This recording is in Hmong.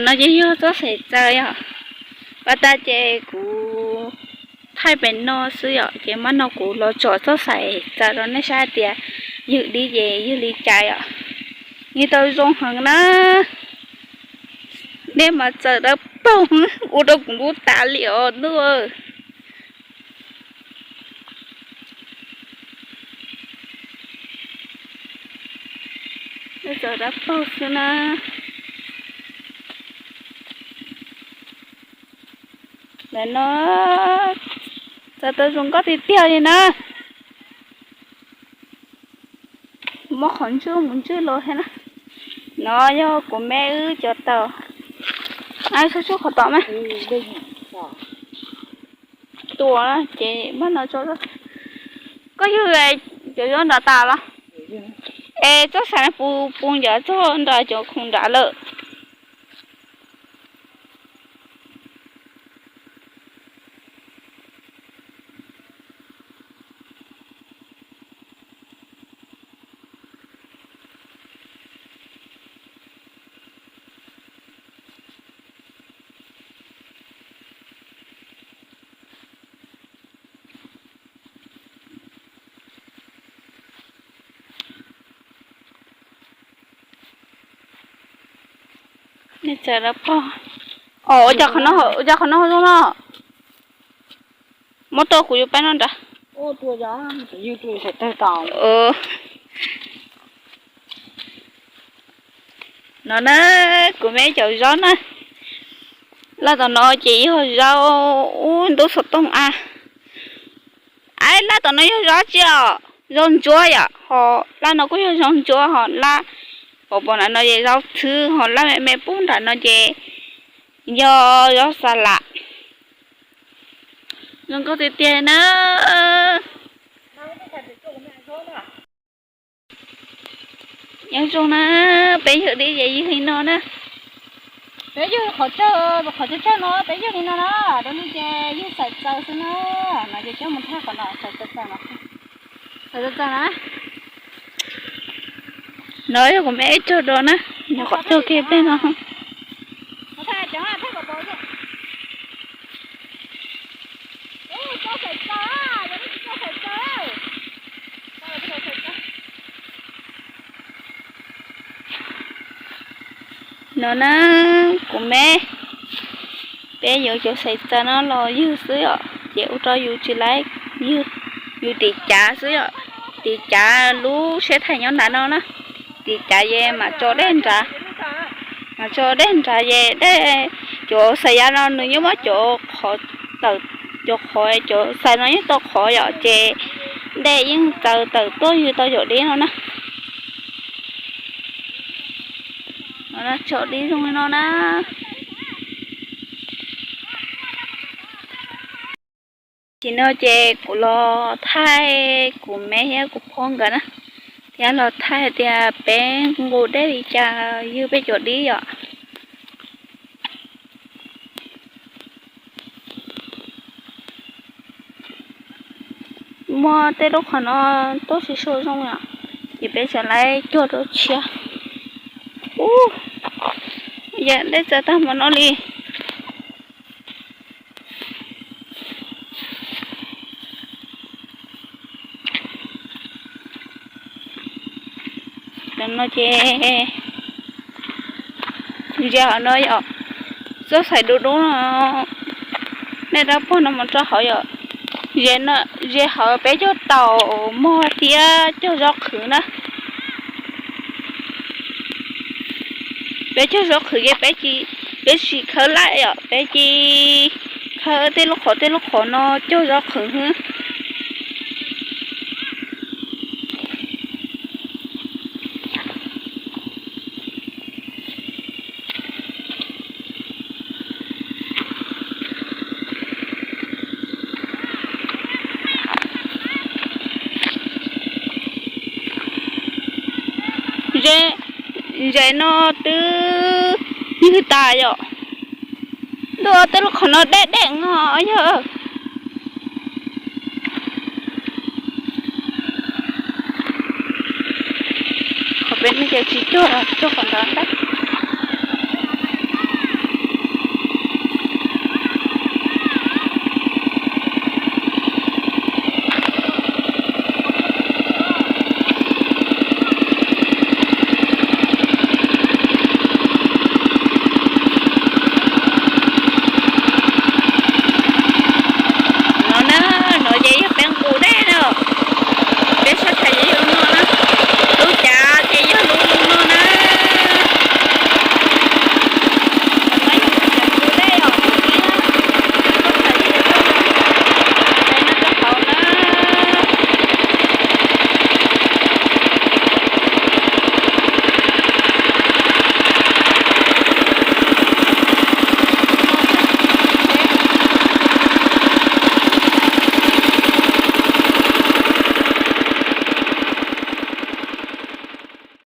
No ces yog txoj xaim txaws yom. Pas tas ces kuv thaij pem no xwb yom, ces mab no kuv los tsom txoj xaim txaws rau nej saib hais tias ywg dib ces ywg li cas yom. Ywg tau zoo heev na. Dej mas txaws dawb paug, ua rau kuv ntub tas li os ntuj. Dej txaws dawb paug xwb na. Lawm no txaws tau zoo nkauj tiag tiag li na. Muab qhov ntswj mus ntswj los thiab na. No yog kuv me wb cov taum. Tsuj tsuj qhov tom mas. Tua ces mab no tso. Koj ywg cov zaub nram tas los? Es txoj xaim pus pus ncav txog nram cov khoom nrad lawm. Nej txawm lawv pog. Ua cas qhov no zoo no? Muab tuaj kuv yuav peb noj nrad. No na, kuv me cov zaub na. Laj tom no ces yog zaub ub ntub xov tooj a. Ab, laj tom no yog zaub tsi os? Zaub ntsuab yom, ho laj no kuj yog zaub ntsuab, ho laj pom pom nram no ces zaub txhwb, ho laj me me pub nram no ces yog zaub xa lam. Zoo nkauj tiag tiag na. Nyob zoo na, peb ywg dib ces ywg li no na. Peb ywg qhov tsawg, qhov tsawg tsawg no peb ywg li no na, rau li ces ywg xaim txaws xwb na. No ces coj mus thaj qhov no, xaim txaws txaws no. Xaim txaws txaws na. No yog kuv me ib tug do na, nyuam qhuav tuag kiag peb no. No na, kuv me, peb yuav cov xaim txaws no los ywg xwb os, ces ua rau yus tsis laib ywg, yus tiv cav xwb os, tiv cav lub siab thaim nyob nrad no na, tiv cav ces mam tso dej nrad, mam tso dej nrad ces dej, cov xaim yav no nws yeej muab cov qhov tawm, cov qhov, cov xaim no yeej tau qhov yom, ces dej yeej txaws tawm tuaj ywg tau cov dib no na. Tso dib zoo li no na. Tam sim no ces kuv los thaij kuv me thiab kuv phob nkawd na, thiab los thaij tias peb nqus dej li cas ywg peb cov dib yom. Muaj tej lub qhov no tuaj tsis sua zoo yom, ces peb tseem laib cuag rau tshiab. Ub, yam dej txaws tag npaum no li. Tam no ces ze hauv no yom, txoj xaim dub dub no, nej rov pog no mus rau hauv yom. Ze hauv peb cog taum mog thiab cog zaub qhwv na. Peb cog zaub qhwv ces peb tsis, peb tsis khawb laj yom, peb cia li khawb tej lub qhov tej lub qhov no cog zaub qhwv xwb. Ze, ze no twb ywg tas yom. Ntuj, tej lub qhov no deb deb os yog. Qhov peb no ces tsis cuag, cuag qhov ntawd ntag.